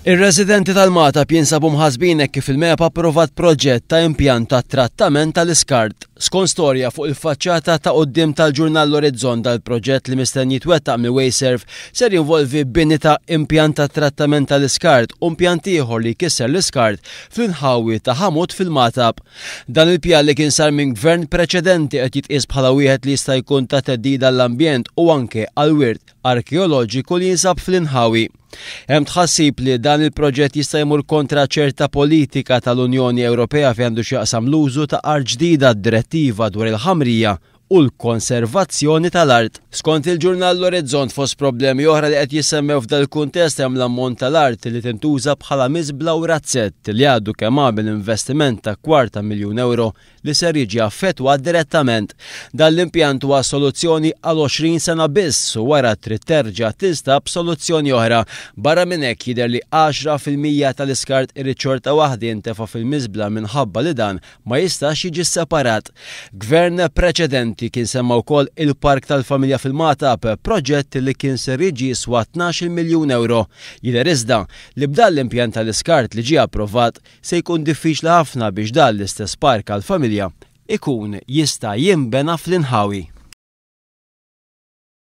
Ir-residenti tal-Magħtab jinsabu mħassbin hekk kif il-MEPA approvat proġett ta' impjant ta' trattament tal-iskart. Skont storja fuq il-faċċata ta' quddiem tal-ġurnal L-Orizzont dal-proġett li mistenni jitwettaq minn Wasteserv ser jinvolvi bini ta' impjant ta' trattament tal-iskart u impjant ieħor li jkisser l-iskart fl-inħawi ta' Ħamud fil-Magħtab. Dan il-pjan li kien sar minn gvern preċedenti qed jitqies bħala wieħed li jista' jkun ta' theddida għall-ambjent u anke għall-wirt arkeoloġiku li jinsab fl-inħawi. Hemm tħassib li dan il-proġett jista' jmur kontra ċerta politika tal-Unjoni Ewropea fejn għandu x'jaqsam l-użu ta' art ġdida d-direttiva dwar il-ħamrija u l-konservazzjoni tal-art. Skont il-ġurnal L-Orizzont fost problemi oħra li qed jissemmew f'dal-kuntest hemm l-ammont tal-art li tintuża bħala miżbla u razzett li għadu kemm għamel investiment ta' kwarta miljun ewro li ser jiġi affettwat direttament. Dan l-impjant huwa soluzzjoni għal 20 sena biss u wara trid terġa' tinstab soluzzjoni oħra. Barra minn hekk jidher li 10% tal-iskart irid xorta waħda jintefa' fil-miżbla minħabba li dan ma jistax jiġi separat. Gvern preċedenti kien semma wkoll il-Park tal-Familja fil-Magħtab, proġett li kien ser jiġi jiswa 12-il miljun ewro. Jidher iżda li b'dan l-impjant tal-iskart li ġie approvat Se jkun diffiċli ħafna biex dan l-istess park għall-familja jkun jista' jinbena fl-inħawi.